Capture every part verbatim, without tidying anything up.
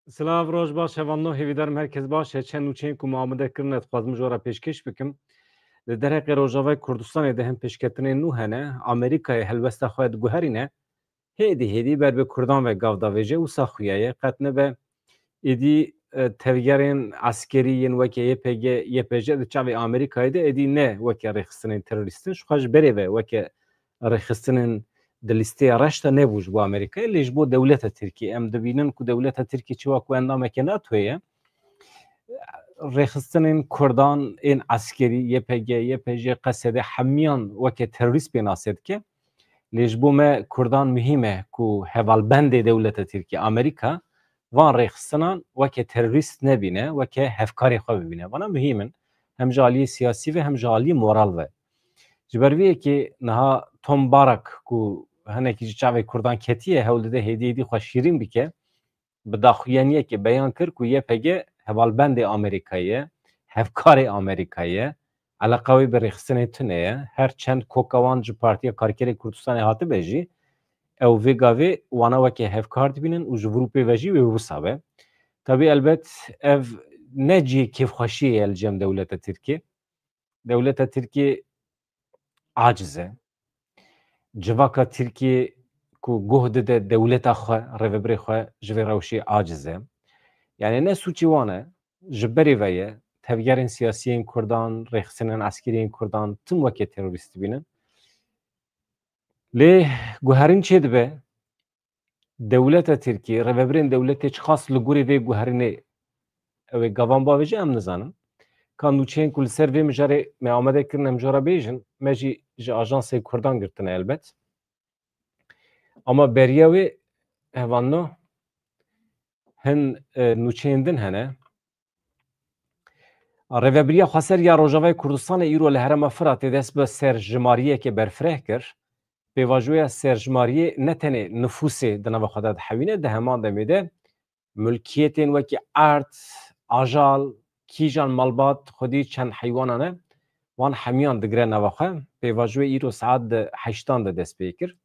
Silav, roj baş, hevalno, hêvîdarim herkes baş e. Çend nûçeyên ku me amade kirine, dixwazim ji we re pêşkêş bikim. Di derheqê Rojavayê Kurdistanê de hin pêşketinên nû hene. Amerîkayê helwesta xwe diguherîne. Hêdî hêdî ber bi Kurdan ve gav davêje, wisa xuya ye. Qet nebe êdî, e, tevgerên eskerî yên weke Y P G, Y P J di çavê Amerîkayê de êdî ne weke rêxistinên terorîst in. Ji xwe ji berê ve weke rêxistinên di lîsteya reş de nebû ji bo Amerîkayê, lê ji bo dewleta Tirkiyê. Em dibînin ku dewleta Tirkiyê çi wek ku endameke NATOyê ye, rêxistinên Kurdan ên eskerî, Y P G, Y P J, Q S D hemiyan weke terorîst pênase dike. Lê ji bo me Kurdan muhîm e ku hevalbendê dewleta Tirkiyê, Amerîka, van rêxistinan weke terorîst nebîne, weke hevkarê xwe bibîne. Vana muhîm in. Hem ji aliyê siyasî ve hem ji aliyê moral ve. Ji ber vê yekê niha Tom Barak ku hinekî ji çavê Kurdan ketiye, hewl dide hêdî hêdî xwe şîrîn bike, bi daxuyaniyekê beyan kir ku Y P G hevalbendê Amerîkayê ye, hevkarê Amerîkayê ye, eleqa wê bi rêxistinê tune ye. Her çend koka wan ji Partiya Karkerê Kurdistanê hatibe jî, ew vê gavê wana weke hevkar dibînin û ji vir û pê ve jî wê wisa be. Tabî elbet ev ne cihê kêfxweşiyê ye li cem dewleta Tirkiyê. Dewleta Tirkiyê aciz e. Civaka Tirkiyê ku guh dide dewleta xwe, rêvebirê xwe, ji vê rewşê aciz e. Yani ne sûcê wan e, ji berê ve ye. Tevgerên siyasî yên Kurdan, rêxistinên eskerî yên Kurdan, tim weke terorîst dibînin. Lê guherîn çê dibe, dewleta Tirkiyê, rêvebirên dewletê çiqas li gorî vê guherînê ew ê gavan bavêje, em nizanin. Ka nûçeyên ku li ser vê mijarê me amade kirin, em ji we re bêjin, me jî ji ajansê Kurdan girtine elbet. Ama beriya wê, hevalno, hin, e, nûçeyên din hene. Rêvebiriya Xweser ya Rojavayê Kurdistanê îro li herêma Firatê dest bi serjimariyeke berfireh kir. Pêvajoya serjimariyê ne tenê nifûsê di nava xwe de dihewîne, di heman demê de mulkiyetên wekî erd, ajal, kîjan malbat, xwedî çend heywanan e, wan hemiyan digire nava xwe. Pêvajoyê îro saet di heştan de dest pê kir.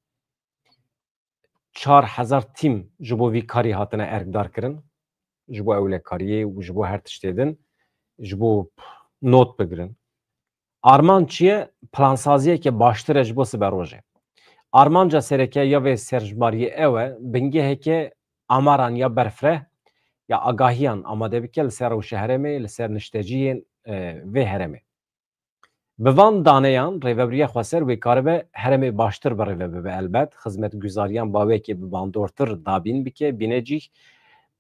Çar hezar tîm ji bo vî karî hatine erkdar kirin, ji bo ewlekariyê û ji bo her tiştê din, ji bo not bigirin. Armanc çi ye? Plansaziyeke baştir e ji bo siberojê. Armanca sereke ya vê serjimariyê ew e, bingeheke amaran ya berfireh, ya agahiyan amade bike li ser rewşa herêmê, li ser nişteciyên, e, vê herêmê. Bi van daneyan Rêvebiriya Xweser wê karibe herêmê baştir bi rêve bibe elbet, xizmetguzariyan bawekê bi bandortir dabîn bike, bîne cîh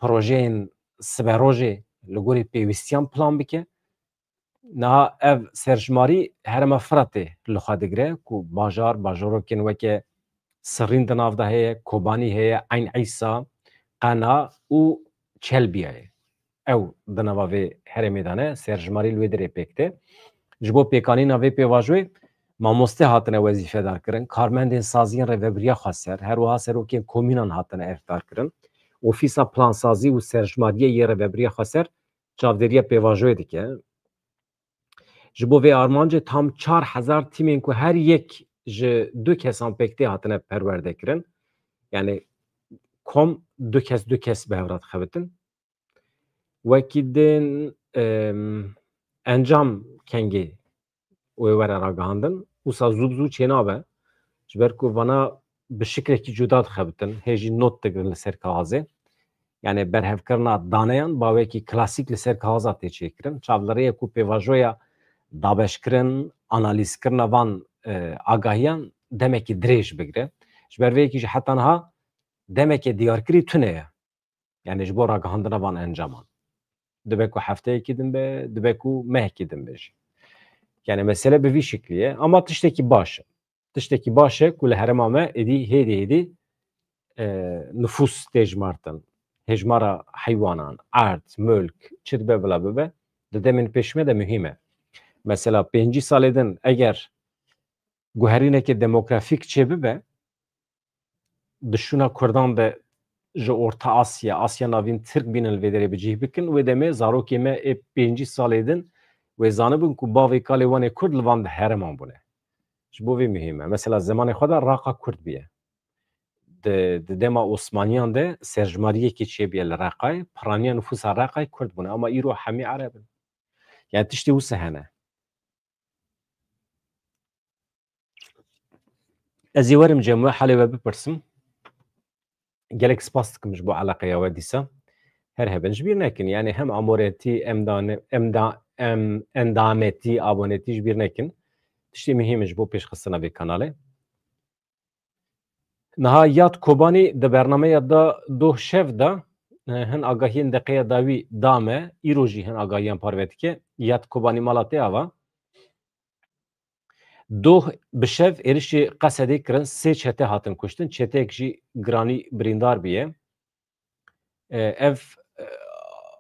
projeyên siberojê li gorî pêwîstiyan plan bike. Niha ev serjimarî herêma Firatê li xwe digire ku bajar, bajarokên weke Sirîn di nav de heye, Kobanî heye, Eyn Îsa, Qena û Çelbiya ye. Ew di nava vê herêmê de ne, serjimarî li wê dirê pêk tê. Ji bo pêkanîna vê pêvajoyê mamoste hatine wezîfedar kirin, karmendên saziyên Rêvebiriya Xweser, her wiha serokên komînan hatine erkdar kirin. Ofîsa Plansazî û Serjimariyê yê Rêvebiriya Xweser çavdêriya pêvajoyê dike. Ji bo vê armancê tam çar hezar tîmên ku her yek ji du kesan pêk tê hatine perwerde kirin. Yani kom du kes du kes bi hev re dixebitin. Wekî din, em, encam kengê wê were ragihandin. Wisa zû bi zû çênabe. Ji ber ku vana bi şikrekî cuda dixebitin, hê jî not digirin li ser kaxizê. Yani berhevkirina daneyan bawekî klasîk li ser kaxiza tê çêkirin. Çavlirêye ku pêvajoya dabeşkirin, analîzkirina van, e, agahiyan demekî dirêj bigire. Ji ber vê yekî jî heta niha demeke diyarkirî tune ye. Yani ji bo ragihandina van encaman. Dibe ku hefteyekî din be, dibe ku mehekî din be jî. Yani mesele bi vî şiklî ye. Ama tiştekî baş e. Tiştekî baş e ku li herêma me êdî hêdî hêdî, e, nifûs tê jimartin. Hêjmara heywanan, erd, mulk, çi dibe bila bibe, di demên pêş me de muhîm e. Mesela pêncî salê din eger guherîneke demografîk çêbibe, di şûna Kurdan de ji Orta Asya, Asya Navîn Tirk bînin li vê derê bi cih bikin, wê demê zarokê me ê pêncî salê din wê zanibin ku bavê kalê wan ê Kurd li van herêman bûne. Ji bo vê muhîm e. Mesela zemanê xwe de Raqa Kurd bûye. di, di dema Osmaniyan de serjmariyekê çêbûye li Reqayê, piraniya nifûsa Reqayê Kurd bûne, ama îro hemî Ereb in. Yani tiştê wisa hene. Ez ê werim cem we, halê we bipirsim. Gelek spas dikim ji bo eleqeya we dîsa. Her hebin ji bîr nekin. Yani hem amoretî, em dane-, em da-, em endametî, abonetî ji bîr nekin. Tiştê muhîm ji bo pêşxistina vê kanalê. Niha Yad Kobanî di bernameya da Doh Şev de, e, hin agahiyên deqeya dawî da me, îro jî hin agahiyan parve dike. Yad Kobanî mala te ava. Doh bi şev êrişî Qesedê kirin, sê çete hatin kuştin, çeteyek jî giranî birîndar bûye. E, ev, e,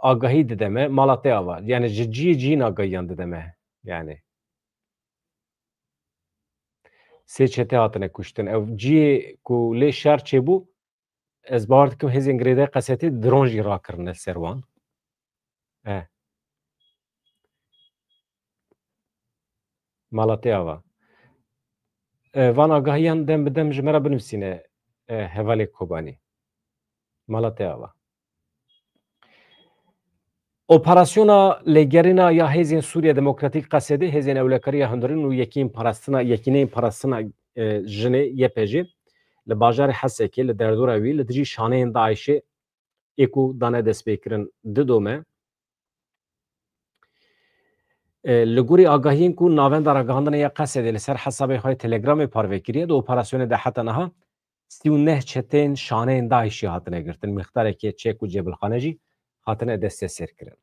agahî dide me, mala te ava. Yani ji cihê cihîn agahiyan dide me. Yani. Sê çete hatine kuştin. Ev cihê ku lê şer çêbû, ez bawer dikim hêzên girêdayî Qesedê dron jî rakirine ser wan. E. Mala te ava. E, van agahiyan dem bi dem ji me re binivîsîne, e, hevalê Kobanî. Mala te ava. Operasyona lêgerîna ya Hêzên Sûriye Demokratîk Qesedê, Hêzên Ewlekariya Hundirîn û Yekîn Parastina, Yekîneyên Parastina, e, Jinê, Y P J, li bajarê Hesekê, li derdora wî, li dijî şaneyên DAIŞê ê ku dane destpêkirin, didome. E, li gorî agahiyên ku Navenda Ragihandinê ya Qesedê li ser hesabê xwe yê Telegramê parve kiriye, di operasyonê de heta niha sî û neh çeteyên şaneyên DAIŞê hatine girtin, mîqdarekê çek û cebilxane jî hatine desteserkirin.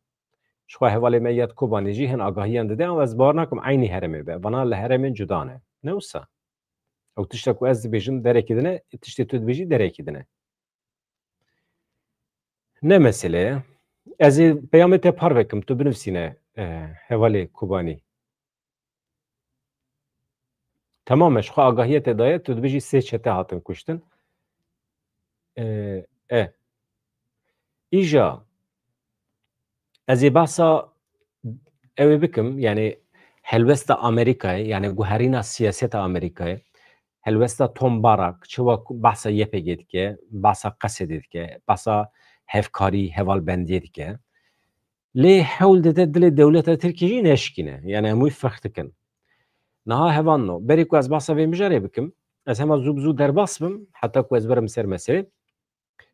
Ji xwe hevalê me Yad Kobanî jî hin agahiyan dide, ama ez bawer nakim eynî herêmê be. Vana li herêmên cuda ne. Ne wisa? Ew tişta ku ez dibêjim derekî din e, tiştê tu dibêjî derekî din e. Ne mesele ye. Ez ê peyamê te parve kim, tu binivîsîne, e, hevalê Kobanî. Temam e, ji xwe agahiyê te daye, tu dibêjî sê çete hatin kuştin. E, e. Îja, ez ê behsa ew ê bikim, yani helwesta Amerîkayê, yani guherîna siyaseta Amerîkayê, helwesta Tom Barak, çawa ku behsa Y P G dike, behsa Qesedê dike, behsa hevkarî, hevalbendiyê dike. Lê hewl dide dilê dewleta Tirkiyê jî neşikîne. Yani hemû fehm dikin. Niha hevalno, berî ku ez behsa vê mijarê bikim, ez hema zû bi zû derbas bim, heta ku ez werim ser meselê.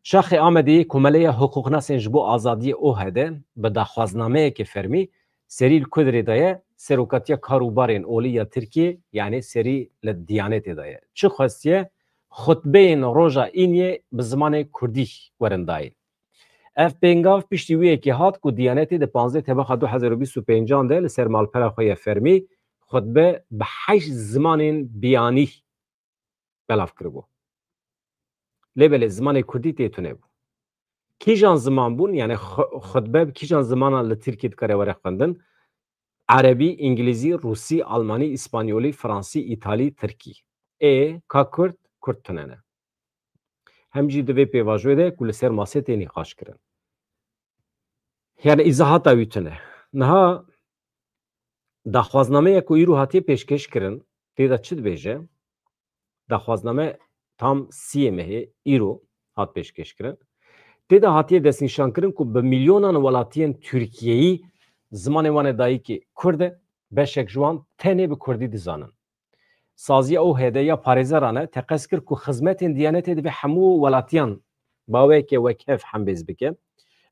Şaxê Amedê yê Komeleya Hiqûqnasên ji bo Azadiyê O H D bi daxwaznameyeke fermî serî li ku dirê daye, Serokatiya Kar û Barên Olî ya Tirkiyê, yanî serî li Diyanetê daye. Çi xwestiye? Xutbeyên roja îniyê bi zimanê kurdî werin dayîn. Ev pêngav piştî wê yekê hat ku Diyanetê di panzdeh Tebaxa du hezar û bîst û pêncan de li ser malpera xwe ya fermî xutbe bi heşt zimanên biyanî belav kiribû. Lê belê zimanê kurdî tê tune bû. Kîjan ziman bûn? Yani xu-, xutbe bi kîjan zimanan li Tirkiyê dikare were xwendin? Erebî, îngilîzî, rûsî, almanî, îspanyolî, fransî, îtalî, tirkî. Ê, ka kurd? Kurd tune ne. Hem jî di vê pêvajoyê de ku li ser masê tê nîqaş kirin. Yani îzahata wî tune. Niha daxwaznameya ku îro hatiye pêşkêş kirin, tê de çi dibêje? Daxwazname tam siyê mehê îro hat pêşkêş kirin. Tê de hatiye destnîşan kirin ku bi milyonan welatiyên Tirkiyeyî zimanê wan ê dayikê kurd e, beşek ji wan tenê bi kurdî dizanin. Saziya O H D ya parêzeran e teqez kir ku xizmetên Diyanetê divê hemû welatiyan baweyeke wekhev hembêz bike.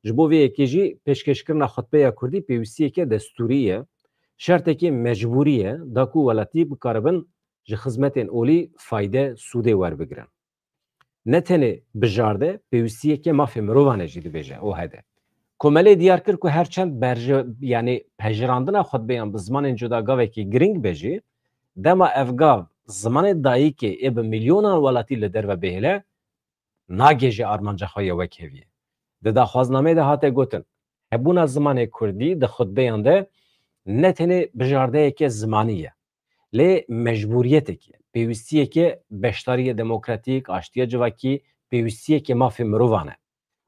Ji bo vê yekê jî pêşkêşkirina xutbeya kurdî pêwîstiyeke destûrî ye, şertekê mecbûrî ye, da ku welatî bikaribin ji xizmetên olî fayde, sûdê werbigirin. Ne tenê bijarde, pêwîstiyeke mafê mirovan e jî, dibêje O H D. Komelê diyar kir ku her çend berje-, yanî pejirandina xutbeyan bi zimanên cuda gavekî girîng be jî, dema ev gav zimanê dayikê ê bi milyonan welatî li derve bihêle, nagihêje armanca xwe ya wekheviyê. Di daxwaznameyê de hate gotin, hebûna zimanê kurdî di xutbeyan de ne tenê bijardeyeke zimanî ye, lê mecbûriyetek e, pêwîstiyeke beşdariyê demokratîk, aştiya civakî, pêwîstiyeke mafê mirovan e.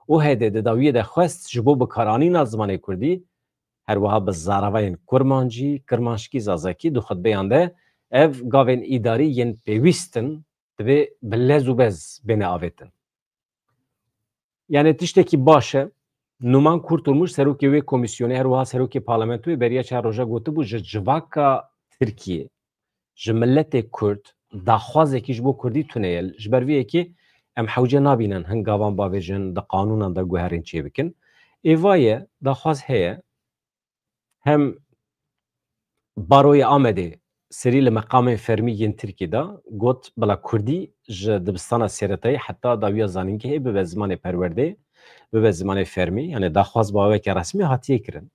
O H D di dawiyê de xwest ji bo bikaranîna zimanê kurdî, her wiha bi zaravayên kurmancî, kirmanckî, zazakî di xutbeyan de ev gavên îdarî yên pêwîst in divê bi lez û bez bêne avêtin. Yani tiştekî baş e. Numan Kurtulmuş, serokê wê komîsyonê, her wiha serokê parlamentoyê beriya çar roja gotibû, ji civaka Tirkiyê, ji miletê Kurd daxwazekî ji bo Kurdî tune ye. Ji ber vê yekê em hewce nabînin hin gavan bavêjin, di qanûnan de guherîn çêbikin. Ê va ye, daxwaz heye. Hem Baroyê Amedê serî li meqamên fermî yên Tirkî de got, bila Kurdî ji dibistana sêretayî heta dawiya zanîngehê bibe zimanê perwerdeyê, bibe zimanê fermî, yani daxwaz bi aweke resmî hatiye kirin.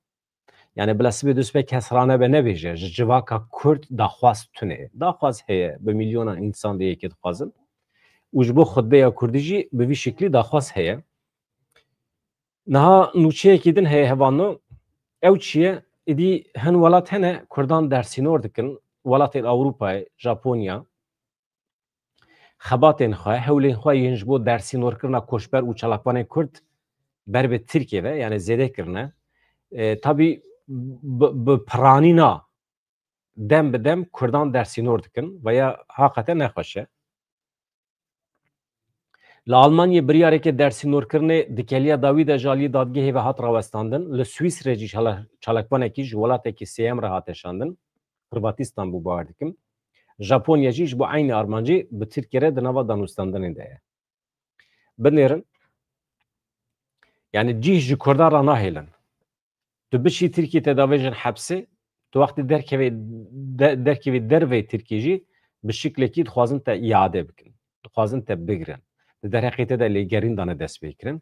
Yani bila sibê dûsbe kes ranebe nebêje, ji civaka Kurd daxwaz tune ye. Daxwaz heye, bi milyonan însan di yekê dixwazin. Û ji bo xutbeya Kurdî jî bi vî şiklî daxwaz heye. Niha nûçeyekî din heye hevalno. Ew çi ye? Îdî hin welat hene Kurdan dersînor dikin. Welatên Ewropayê, Japonya, xebatên xwe, hewlên xwe yên ji bo dersînorkirina koçber û çalakvanên Kurd ber bi Tirkiyê ve, yani zêde kirine. E, tabî bi, bi piranîna dem bi dem Kurdan dersînor dikin. Veya haqete nexweş e. Li Almanyê biryareke dersînorkirinê di keliya dawî de ji aliyê dadgehê ve hat rawestandin. Li Swîsrê jî çala-, çalakvanekî ji welatekî sêyem re hate şandin. Hırvatistan bû, bawer dikim. Japonya jî ji bo eynî armancê bi Tirkiyê re di nava danûstandinê de ye. Binêrin, yani cîh ji Kurdan re nahêlin. Tu biçî Tirkiyê te davêjin hepsê, tu wextê derkevê, de-, derkevê derveyê Tirkiyê jî bi şiklekî dixwazin te îade bikin. Dixwazin te bigirin. Di derheqê te de lêgerîn dane destpêkirin.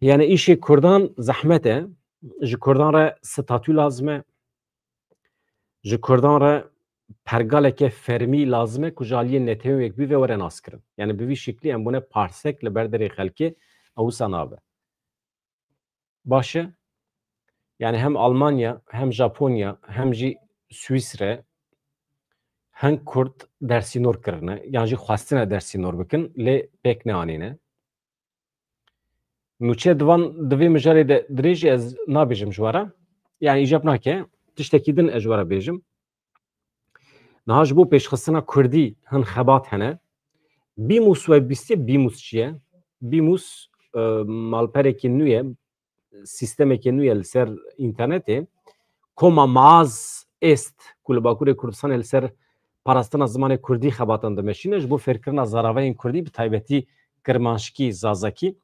Yani îşê Kurdan zehmet e. Ji Kurdan re statû lazim e. Ji Kurdan re pergaleke fermî lazim e ku ji aliyê Netewên Yekbûyî ve were naskirin. Yani bi vî şiklî em bûne parsek li ber derê xelkê, ew wisa nabe. Baş e. Yani hem Almanya, hem Japonya, hem jî Swîsre hin Kurd dersînor kirine, yan jî xwestine dersînor bikin, lê pêk neanîne. Nûçe di van, di vê mijarê de dirêj e, ez nabêjim ji we re. Yani îcab nake, tiştekî din ez ji we re bêjim. Niha ji bo pêşxistina Kurdî hin xebat hene. Bîmûs we bîstiye, Bîmûs çi ye? Bîmûs, e, malperekî nû ye, sîstemekê nû ye li ser înternetê. Koma Maaz Êst ku li Bakurê Kurdistanê li ser parastina zimanê Kurdî xebatan dimeşîne, ji bo fêrkirina zaravayên Kurdî, bi taybetî Kirmanckî, Zazakî,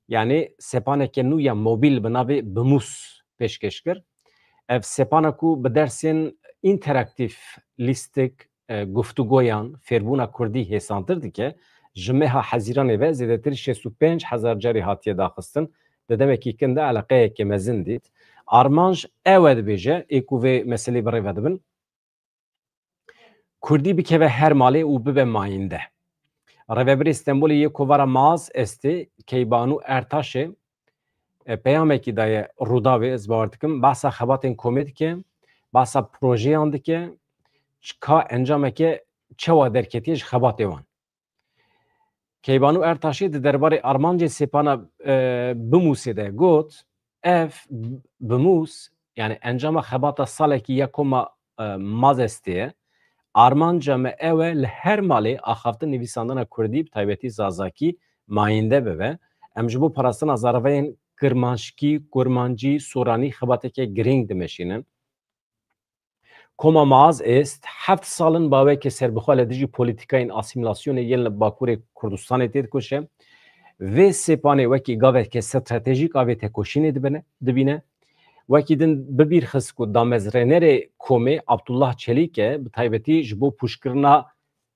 yani sepaneke nû ya mobîl bi navê Bimûs pêşkêş kir. Ev sepana ku bi dersên înteraktîf, lîstik, e, guftûgoyan, fêrbûna Kurdî hêsantir dike, ji meha Hezîranê ve zêdetir şêst û pênc hezar carî hatiye daxistin, di demekî kin de eleqeyeke mezin dît. Armanc ew e, dibêje, ê ku vê meselê bi rê ve dibin, Kurdî bikeve her malê û bibe mayînde. Rêvebirê Stenbolê yê Kovara Maaz Êstê, Keybanu Ertaşê, e, peyamekî daye Rûdawê, ez bawer dikim, behsa xebatên komê dike, behsa projeyan dike, çi ka encameke çawa derketiye ji xebatê wan. Keybanu Ertaşê di derbarê armancê sepana, e, Bimûsê de got, ev Bimûs, yani encama xebata salekî ya Koma, e, Maaz Êstê ye. Armanca me ew e, li her malê axaftin nivîsandina Kurdî, bi taybetî Zazakî, mayînde bibe. Em ji bo parastina zaravayên Kirmanckî, Kurmancî, Soranî xebateke girîng dimeşînin. Koma Maaz Êst heft sal in baweke serbixwe li dijî polîtîkayên asîmîlasyonê yên li Bakurê Kurdistanê têdikoşe. Vê sepanê wekî gaveke stratejîk a vê tekoşînê dibine, dibîne. Wekî din bi bîr xist ku damezrênerê komê Abdullah Çelîk e, bi taybetî ji bo pûçkirina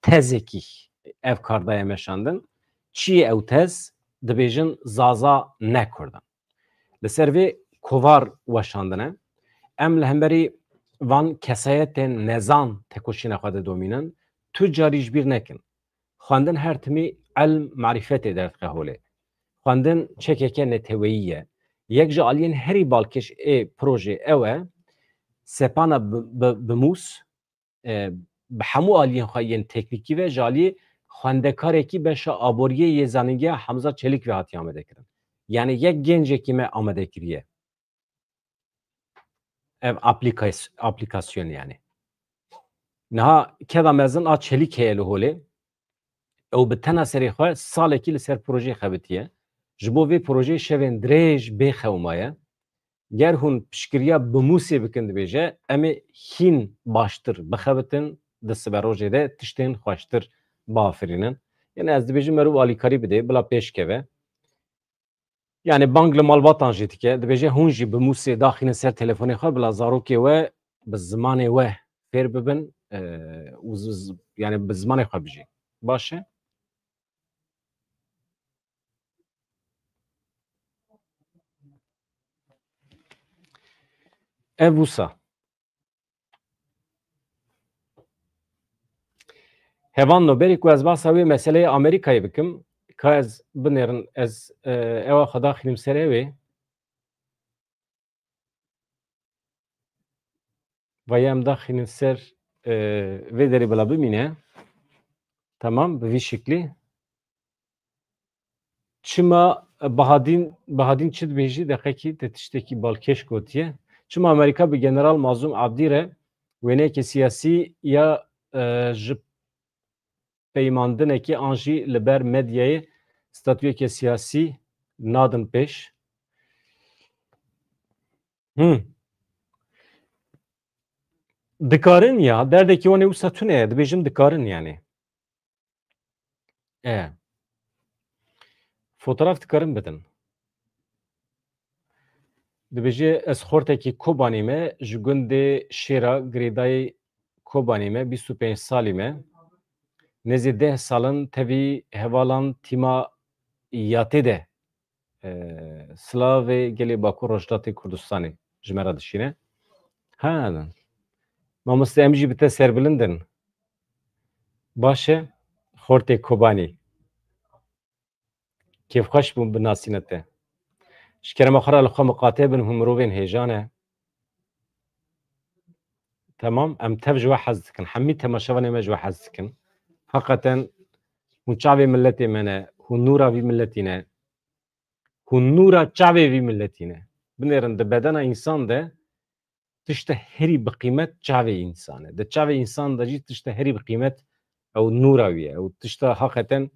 tezekî ev kar daye meşandin. Çi ye ew tez? Dibêjin Zaza ne Kurd in. Li ser vê kovar weşandine. Em li hemberî van kesayetên nezan tekoşîna xwe didomînin. Tu carî ji bîr nekin. Xwendin her timî ilm, marîfetê derdixê holê. Xwendin çekeke neteweyî ye. Yek ji aliyên herî balkêş ê projê ew e, sepana bi, bi, Bimûs, e, bi hemû aliyên xwe yên teknîkî ve ji aliyê xwendekarekî beşa aboriyê yê zanîngeha Hamza Çelik ve hatiye amadekirin. Yani yek gencekî me amade kiriye ev aplikas-, aplikasyon yani. Niha keda mezin a Çelîk heye li holê. Ew bi tena serê xwe salekî li ser projeyê xebitiye. Ji bo vê projeyê şevên dirêj bê xew maye. Ger hûn piştgiriya bi Mûsê bikin, dibêje, em ê hîn baştir bixebitin, di siberojê de tiştên xweştir biafirînin. Yanî ez dibêjim meriv alîkarî bidê, bila pêş keve. Yanî bang li malbatan jî dike. Dibêje hûn jî bi Mûsê daxînin ser telefonê xwe, bila zarokê we bi zimanê we fêr bibin, e, û z-, z-, yanî bi zimanê xwe bijî. Baş e? Ev wisa. Hevalno, berî ku ez behsa wê meseleyê Amerîkayê bikim, ka ez binêrin, ez, e, ewa xwe daxînim ser ewê. Vayê em daxînin ser, e, vê derê bila bimîne. Tamam, bi vî şiklî. Çima Bahadîn, Bahadîn çi dibêjî? Deqekî te tiştekî balkêş gotiye. Çima Amerîka bi General Mazlûm Abdî re wêneyeke siyasî ya, e, ji peymandinekê an jî li ber medyayê statuyeke siyasî nadin pêş? Him. Dikarin ya, derdekî wan ê wisa tune ye, dibêjim dikarin yanî. E. Fotoğraf dikarin bidin. Dibêje, ez xortekî Kobanî me, ji gundê Şêra girêdayê Kobanî me, bîst û pênc salî me. Nêzî deh salin tevî hevalan tîma yatê de, e, silavê gelê Bakur Rojhilatê Kurdistanê ji me re dişîne. Ha, mamoste, em jî bi te serbilind in. Baş e, xortê Kobanî. Kêfxweş bûm bi nasîna te. Ji kerema xwe re li xwe miqate bin, hûn mirovên hêja ne. Temam, em tev ji we hez dikin. Hemî temaşevanê me ji we hez dikin. Heqeten hûn çavê miletê me ne, hûn nûra vî miletî ne. Hûn nûra çavê vî miletî ne. Binêrin di bedena însan de tişta herî bi qîmet çavê însan e. Di çavê însan de jî tişta herî bi qîmet ew nûra wî ye. Ew tişta heqeten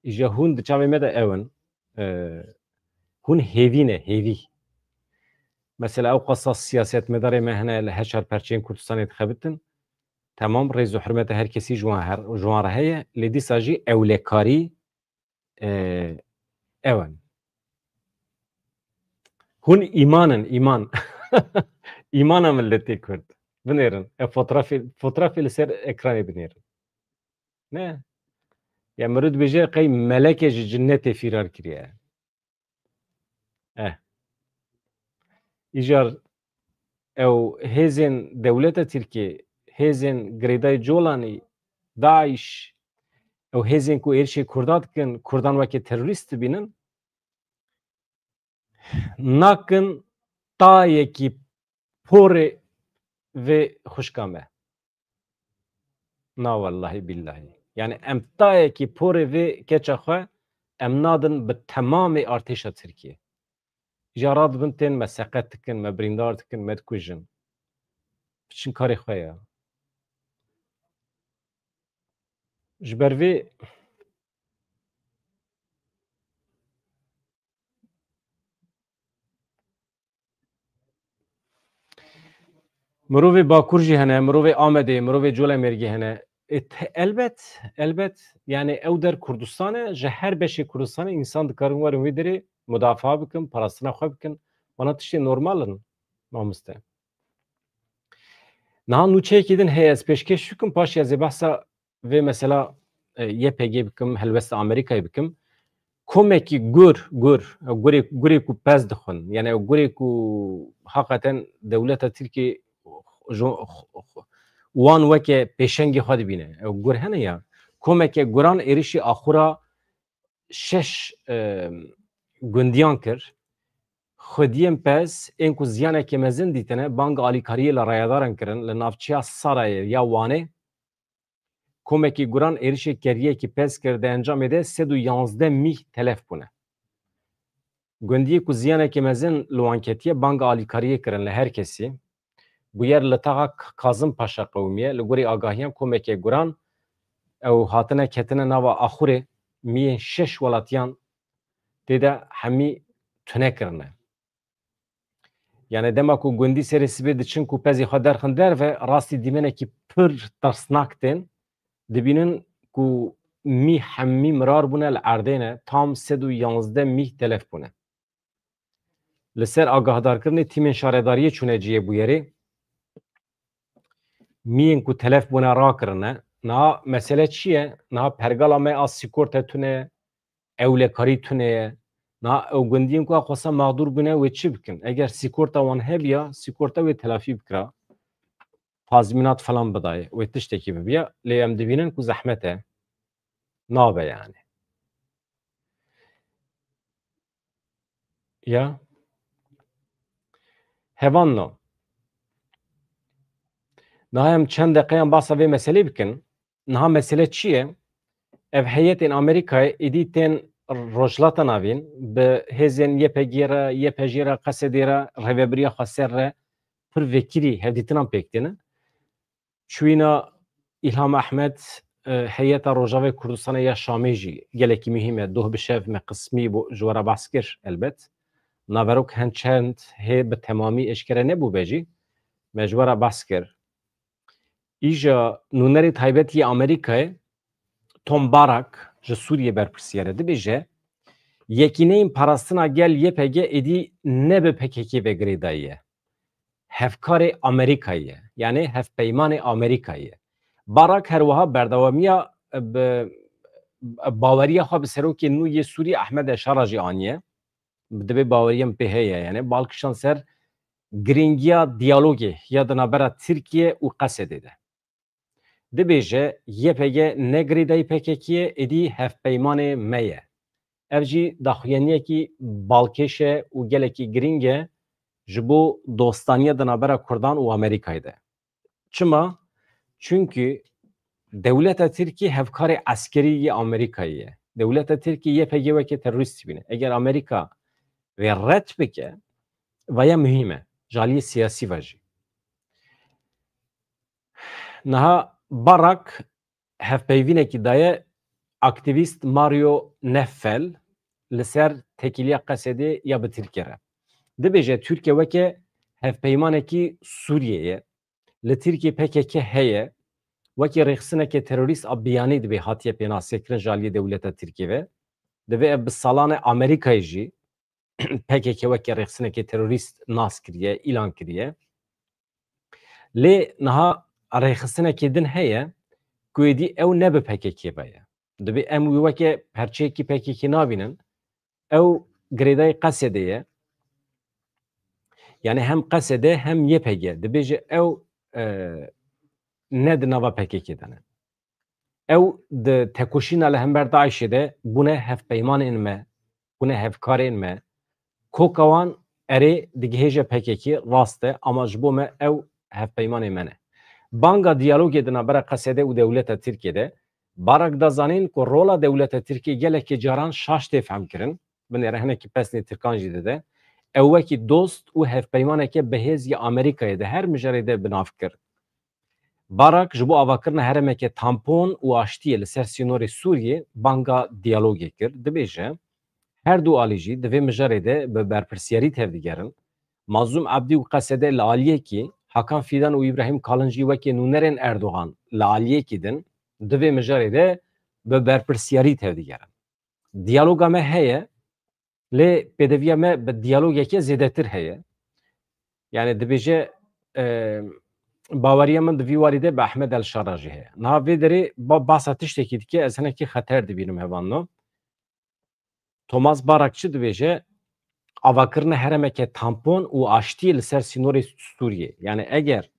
îja hûn di çavê me de ew in. E, hûn hêvî ne, hêvî. Mesela ew qasa siyasetmedarê me hene li heşar perçeyên Kurdistanê dixebitin. Temam, rêz û hurmeta her kesî ji wan her, ji wan re heye. Lê dîsa jî ewlekarî, e, ew in. Hûn îman in, îman. Îmana miletê Kurd. Binêrin. Ev fotoğrafê, fotoğrafê li ser ekranê binêrin. Ne? Ya mirov dibêje qey meleke ji cinnetê fîrar kiriye. Eh. Îcar ew hêzên dewleta Tirkiyê, hêzên girêdayî Colanî, DAIŞ, ew hêzên ku êrişê Kurda dikin, Kurdan weke terorîst dibînin, nakin tayekî porê vê xwişka me. Na wellahî billahî. Yani em tayekî porê vê keça xwe em nadin bi temamê artêşa Tirkiyê. Îja radibin tên me seqet dikin, me birîndar dikin, me dikujin. Biçin karê xwe ya. Ji ber vê Mirovê Bakur jî hene, mirovê Amedê, mirovê Colemêrgê hene. E, te-, elbet, elbet, yani ew der Kurdistan e, ji her beşê Kurdistanê însan dikarin werin wê derê mudafaa bikin, parastina xwe bikin. Vana tiştê normal in, mamoste. Niha nûçeyekî din heye, ez pêşkêş bikim, paşê ez ê behsa vê mesela, e, Y P G bikim, helwesta Amerîkayê bikim. Komekî gur, gur, gurê, gurê ku pez dixwin, yani gurê ku heqeten dewleta Tirkiyê ji wan weke pêşengê xwe dibîne. Ew gur hene ya. Komeke guran êrişî axura şeş, e, gundiyan kir. Xwediyên pez, ên ku ziyaneke mezin dîtine, banga alîkariyê li rayedaran kirin, li navçeya Sarayê ya Wanê, komekî guran êrişê keriyekî pez kir, di encamê de sed û yanzdeh mîh telef bûne. Gundiyê ku ziyaneke mezin li wan ketiye, banga alîkariyê kirin li her kesî. Bûyer li taxa K-, Kazim Paşa qewimiye. Li gorî agahiyan komeke guran ew hatine ketine nava axurê, miyên şeş welatiyan tê de hemî tune kirine. Yani dema ku gundî serê sibê diçin ku pezê xwe derxin derve, rastî dîmenekî pir tirsnak tên, dibînin ku mîh hemî mirar bûne li erdê ne, tam sed û yanzdeh mîh telef bûne. Li ser agahdarkirinê tîmên şaredariyê çûne cihê bûyerê. Miyên ku telef bûne rakirine. Niha mesele çi ye? Niha pergala me a sîkorte tune, ewlekarî tune ye. Niha ew gundiyên ku a xwesa mexdûr bûne wê çi bikin? Eger sîkorta wan hebiya, sîkorta wê telafî bikira. Tazmînat falan bidayê, wê tiştekî bibiya. Lê em dibînin ku zehmet e. Nabe yani. Ya. Hevanno. Niha em çend deqeyan basa vê meselê bikin. Niha mesele çi ye? Ev heyetên Amerîkayê êdî tên Rojhilata Navîn bi hêzên Y P G re, Y P J re, Qesedê re, rêvebiriya xweser re pir vekirî hevdîtinan pêk têne. Çûyîna Îlham Ehmed, e, heyeta Rojavê Kurdistanê ya Şamê jî gelekî muhîm e. Doh bi şev me qismî bo ji we re behs kir, elbet. Naverok hen çend hê bi temamî eşkere nebûbe jî, me ji we re behs kir. Îja nûnerê taybet yê Amerîkayê, Tom Barak, ji Sûriyê berpirsiyar e, dibêje, yekîneyên parastina gel Y P G êdî ne bi P K K ve girêdayî ye. Hevkarê Amerîkayê ye. Yani hevpeymanê Amerîkayê ye. Barak her wiha berdewamiya, e, bi, e, baweriya xwe bi serokê nû yê Sûriyê Ehmed El Şara jî aniye. Divê baweriya min pê heye, yani bal kişand ser girîngiya diyalogê ya di navbera Tirkiye û Qesedê de. Dibêje, Y P G ne girêdayî P K K ye, êdî hevpeymanê me ye. Ev jî daxuyaniyekî balkêş e û gelekî girîng e ji bo dostaniya di navbera Kurdan û Amerîkayê de. Çima? Çunkî dewleta Tirkî hevkarê eskerî yê Amerîkayê ye. Dewleta Tirkî Y P G weke terorîst dibîne. Eger Amerîka vê red bike, vaya muhîm e. Ji aliyê siyasî ve jî. Niha Barak hevpeyvînekî daye aktîvîst Mario Neffel li ser têkiliya Qesedê ya bi Tirkiye re. Dibêje Tirkiye weke hevpeymanekî Sûriyê ye. Li Tirkiye P K K heye. Wekî rêxistineke terorîst a biyanî dibê hatiye pênasekirin ji aliyê dewleta Tirkiye ve. Divê ev bi salan e Amerîkayê jî P K K weke rêxistineke terorîst nas kiriye, îlan kiriye. Lê niha rêxistinekê din heye ku êdî ew ne bi P K K ve ye. Dibê em wî weke perçeyekî P K K nabînin. Ew girêdayî Qesedê ye. Yani hem Qesede hem Y P G. Dibêje ew, e, ne di nava P K K de ne. Ew di tekoşîna li hember DAIŞê de bûne hevpeymanên me, bûne hevkarên me. Koka wan erê digihêje P K K, rast e, ama ji bo me ew hevpeymanê me ne. Banga diyalogê di navbera Qesede û dewleta Tirkiye de, Barak da zanîn ku rola dewleta Tirkiye gelekê caran şaş tê fehmkirin. Binêre hinekî pesnê Tirkan jî dide. Ew wekî dost û hevpeymaneke bihêz yê Amerîkayê di her mijarê de bi nav kir. Barak ji bo avakirina herêmeke tampon û aştiyê li ser sînorê Sûriyê banga diyalogê kir. Dibêje, her du alî jî di vê mijarê de bi berpirsiyarî tevdigerin. Mazlûm Ebdî û Qesede li aliyekî, Hakan Fîdan û Îbrahîm Kalin jî wekî nûnerên Erdogan li aliyekî din di vê mijarê de bi berpirsiyarî tevdigerin. Diyaloga me heye, lê pêdiviya me bi diyalogeke zêdetir heye. Yani dibêje, e, baweriya min di vî warî de bi Ehmed El Şara jî heye. Niha vê derê ba-, basa tiştekî dike, ez hinekî xeter dibînim hevanno. Thomas Barak çi dibêje? Avakirina herêmeke tampon û aştiyê li ser sînorê Sûriyê. Yani eger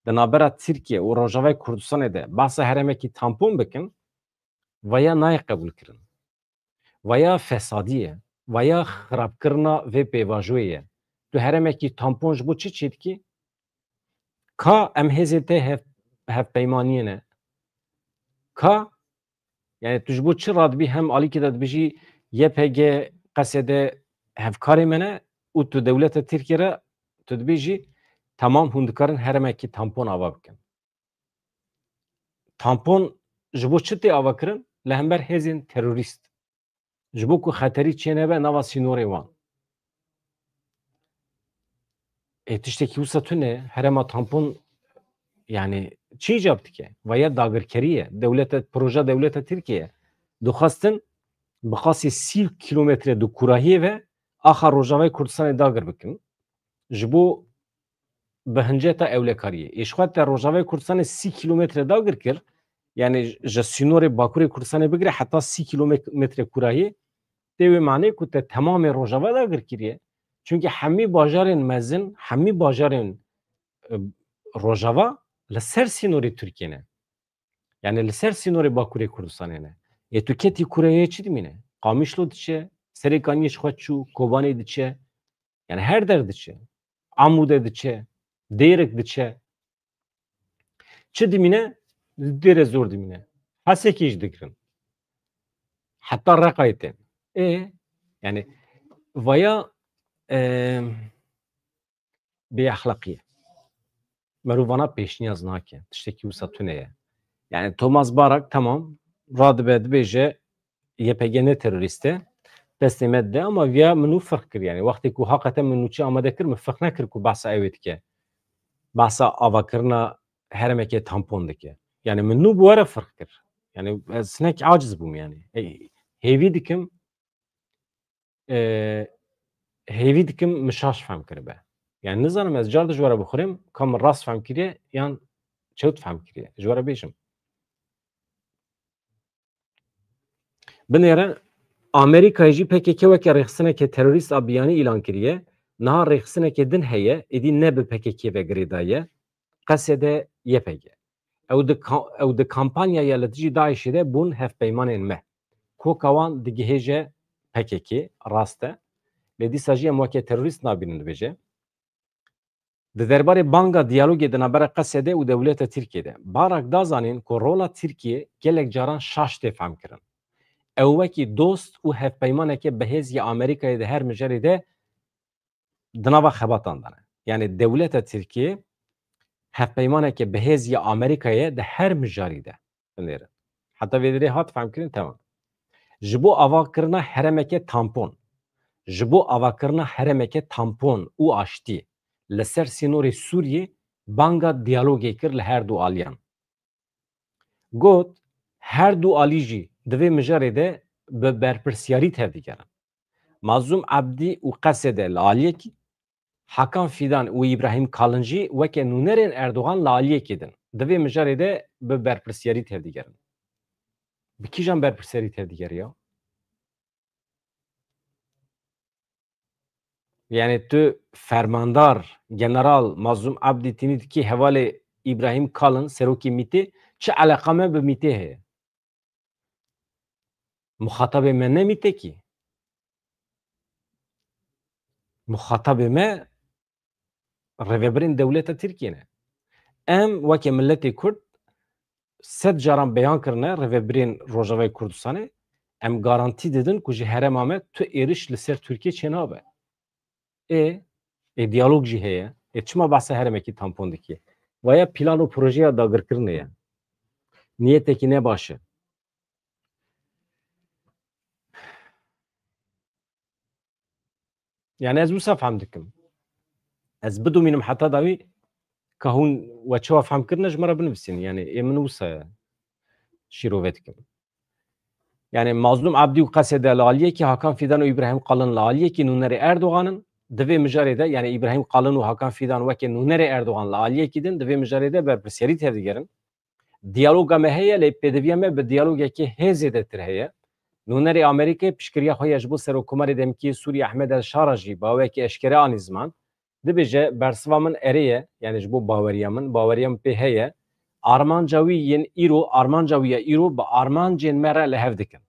di navbera Tirkiye û Rojavayê Kurdistanê de basa herêmekî tampon bikin, vaya nayê qebûlkirin. Vaya fesadî ye, vaya xirabkirina vê pêvajoyê ye. Tu herêmekî tampon ji bo çi çêdikî? Ka em hêzên te hev-, hevpeymaniyê ne? Ka, yani tu ji bo çi radibî hem alîkî de dibêjî Y P G, Qesede hevkarê me ne û tu dewleta Tirkiye re tu dibêjî Temam hûn dikarin herêmekî tampon ava bikin. Tampon ji bo çi tê ava kirin? Li hember hêzên terorîst. Ji bo ku xeterî çênebe nava sînorê wan. Ê, tiştekî wisa tune, herêma tampon, yani, çi îcab dike? Vaya dagirkerî ye. Dewlete, proja dewleta Tirkiye ye. Dixwestin bi qasî sî kîlometre di kurahiyê ve axa Rojavayê Kurdistanê dagir bikin. Ji bo bi hinceta ewlekariyê. Ê, ji xwe te Rojavayê Kurdistanê sî kîlometre dagir kir, yani ji sînorê Bakurê Kurdistanê bigire heta sî kîlometre kurahiyê, tê wê manê ku te temamê Rojava dagir kiriye. Çunkî hemî bajarên mezin, hemî bajarên, e, Rojava li ser sînorê Tirkiyê ne. Yani li ser sînorê Bakurê Kurdistanê ne. Ê, tu ketî kureyê çi dimîne? Qamişlo diçe, Serêkaniyê ji xwe çû, Kobanê diçe. Yani her der diçe. Amûde diçe, Dêrik diçe. Çi dimîne? Dêre zor dimîne. Hesekî jî digirin. Heta Reqayê tên. Ê, yani vaya, e, bêexlaqî ye. Merov vana pêşniyaz nake. Tiştekî wisa tune ye. Yani Thomas Barak, tamam, radibe dibêje Y P G ne terorîst e. Destê me dide, ama viya min nû firq kir. Yani wextê ku haqete min nûçe amade kir, min firq nekir ku behsa ew ê dike. Behsa avakirina herêmekê tampon dike. Yani min nû bi we re firq kir. Yani ez hinek aciz bûm yani. Ey, hêvî dikim, e, hêvî dikim min şaş fehm kiribe. Yani nizanim ez car di ji we re bixwirêm, ka min rast fehm kiriye yan çewt fehm kiriye. Ji we re bêjim. Binêre, Amerîkayê jî P K K weke rêxistineke terorîst a biyanî îlan kiriye. Niha rêxistineke din heye, êdî ne bi P K K ve girêdayî ye. Qesede Y P G. Ew di ka-, ew di kampanyaya li dijî DAIŞê de bûn hevpeymanên me. Koka wan digihêje P K K, rast e. Lê dîsa jî em weke terorîst nabînin, dibêje. Di derbarê banga diyalogê di navbera Qesedê û dewleta Tirkiyê de, Barak da zanîn ku rola Tirkiyê gelek caran şaş tê fehmkirin. Ew wekî dost û hevpeymaneke bihêz ya Amerîkayê di her mijarê de di nava xebatan de ne. Yani dewleta Tirkiyê hevpeymaneke bihêz ya Amerîkayê di her mijarî de. Binêrin. Heta vê derê hat fehmkirin, tamam. Ji bo avakirina herêmeke tampon, ji bo avakirina herêmeke tampon û aştî li ser sînorê Sûriyê banga diyalogê kir li her du aliyan. Got, her du alî jî di vê mijarê de bi berpirsiyarî tevdigerin. Mazlûm Ebdî û Qesede li aliyekî, Hakan Fîdan û Îbrahîm Kalin jî weke nûnerên Erdogan li aliyekî din. Di vê mijarê de bi berpirsiyarî tevdigerin. Bi kîjan berpirsiyarî tevdigeriya? Yani tu fermandar, general Mazlûm Ebdî tînî dikî hevalê Îbrahîm Kalin, serokê MÎT'ê, çi eleqa me bi MÎT'ê heye? Muxatabê me ne MÎT'ekî. Muxatabê me rêvebirên dewleta Tirkiyê ne. Em weke miletê Kurd sed caran beyan kirine rêvebirên Rojavayê Kurdistanê, em garantî didin ku ji herêma me tu êriş li ser Tirkiye çênabe. Ê, ê diyalog jî heye. Ê çima behsa herêmekî tampon dikî? Vaya plan û projeya dagirkirinê ye. Niyetekî ne baş e. Yani ez wisa fehm dikim. Ez bidomînim heta dawî ka hûn we çawa fehm kirine ji me re binivîsîn. Yani ê min wisa ye. Şîrove dikim. Yani Mazlûm Ebdî û Qesede li aliyekî, Hakan Fîdan û Îbrahîm Kalin li aliyekî nûnerê Erdogan in. Di vê mijarê de, yani Îbrahîm Kalin û Hakan Fîdan weke nûnerê Erdogan li aliyekî din, di vê mijarê de berpirsiyarî tevdigerin. Diyaloga me heye, lê pêdiviya me bi diyalogekê hê zêdetir heye. Nûnerê Amerîkayê piştgiriya xwe ya ji bo Serokkomarê demkî yê Sûriyê Ehmed El Şara jî bi awayekî eşkere anî ziman. Dibêje, bersiva min erê ye, yani ji bo baweriya min, baweriya min pê heye. Armanca wî yên îro, armanca wî ya îro bi armancên me re li hev dikin.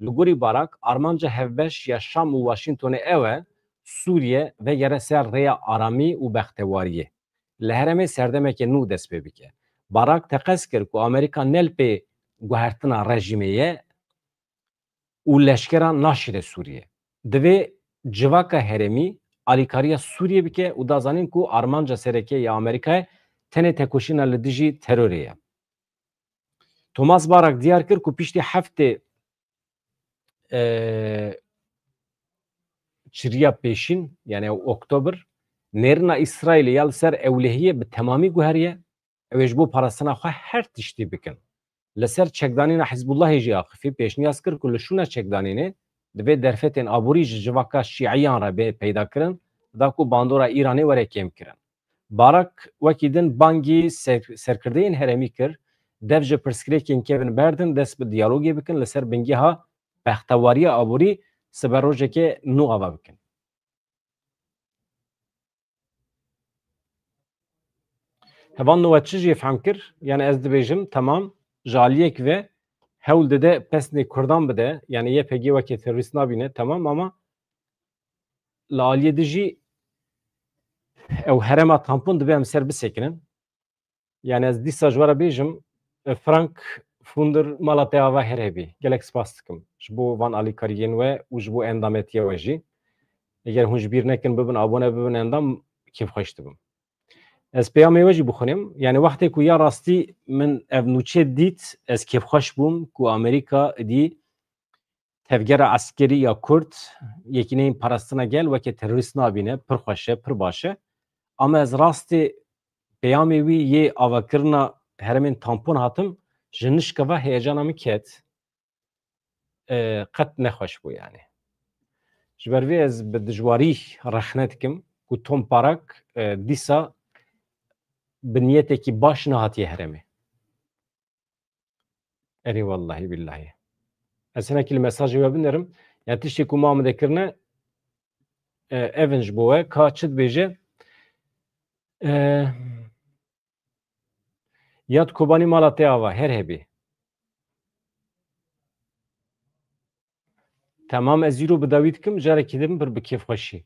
Li gorî Barak, armanca hevbeş ya Şam û Washingtonê ew e, Sûriye vegere ser rêya aramî û bextewariyê. Li herêmê serdemeke nû dest pê bike. Barak teqez kir ku Amerîka ne li pê guhertina rejîmê ye û leşkeran naşîne Sûriye. Divê civaka herêmî alîkariya Sûriyê bike û da zanîn ku armanca sereke ya Amerîkayê tenê tekoşîna li dijî terorê ye. Thomas Barak diyar kir ku piştî heftê e, çiriya pêşîn, yani Oktober, nêrina Îsraîlê ya li ser ewlehiyê bi temamî guheriye. Ew ê ji bo parastina xwe her tiştî bikin. Li ser çekdanîna Hizbullahê jî axifî pêşniyaz kir ku li şûna çekdanînê divê derfetên aborî ji civaka şîiyan re bê peyda kirin, da ku bandora Îranê were kêmkirin. Barak wekî din bangî ser-, serkirdeyên herêmî kir, dev ji pirsgirêkên kevin berdin, dest bi diyalogê bikin, li ser bingeha bextewariya aborî siberojeke nû ava bikin. Heval Nowa çi jê fehm kir? Yani ez dibêjim, temam, ji aliyek ve hewl dide pesnê Kurdan bide, yani Y P G weke terorîst nabîne, temam, ama li aliyê din jî ew herêma tampon dibe em ser bisekinin. Yani ez dîsa ji we re bêjim, e, Frank Funder mala te ava her hebî. Gelek spas dikim ji bo van alîkariyên we û ji bo endametiya we jî. Eger hûn ji bîr nekin, bibin abone, bibin endam, kêfxweş dibim. Ez peyamê we jî bixwînim. Yani wextê ku ya rastî min ev nûçe dît, ez kêfxweş bûm ku Amerîka dî tevgera eskerî ya Kurd, Yekîneyên Parastina Gel weke terorîst nabîne, pir xweş e, pir baş e. Ama ez rastê peyamê wî yê avakirina herêmên tampon hatim, ji nişka ve heyecana min ket. E, qet nexweş bû yani. Ji ber vê ez bi dijwarî rexne dikim ku Tom Barak, e, dîsa bi niyetekî baş nehatiye herêmê. Erê wellahî billahî. Ez hinekî li mesajê we binerim. Yani tiştê ku ma min dekirine, e, ev in ji bo we. Ka çi dibêje? E, Yad Kobanî mala te ava, her hebî. Temam, ez îro bi dawî dikim, carekî din bir bi kêfxweşî.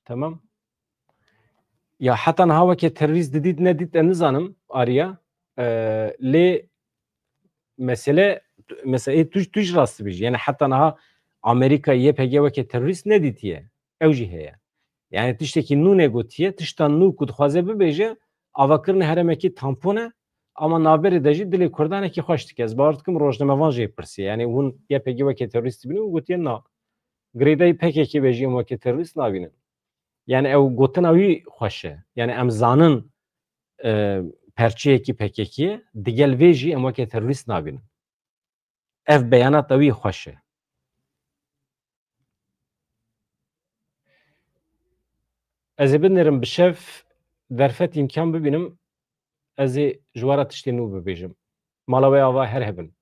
Tamam. Ya heta niha weke terorîst didît nedît, ez nizanim, Arya. Ee, lê mesele, mesela, ê, tu, tu jî rast dibêjî. Yani heta niha Amerîka Y P G weke terorîst nedîtiye. Ew jî heye. Yani tiştekî nû negotiye, tişta nû ku dixwaze bibêje, avakirinê herêmekî tampon e, ama navberê de jî dilê Kurdanekî xweş dike. Ez bawer dikim rojnamevan jê pirsiye. Yani hûn Y P G weke terorîst dibînin û gotiye na. Girêdayî P K K ve jî em weke terorîst nabînin. Yani ew gotina wî xweş e. Yani em zanin, e, perçeyekî P K K ye, digel vê jî em weke terorîst nabînin. Ev beyanata wî xweş e. Ez ê binêrim bi şev derfet îmkan bibînim, ez ê ji we re tiştê nû bibêjim. Mala we ava her hebin.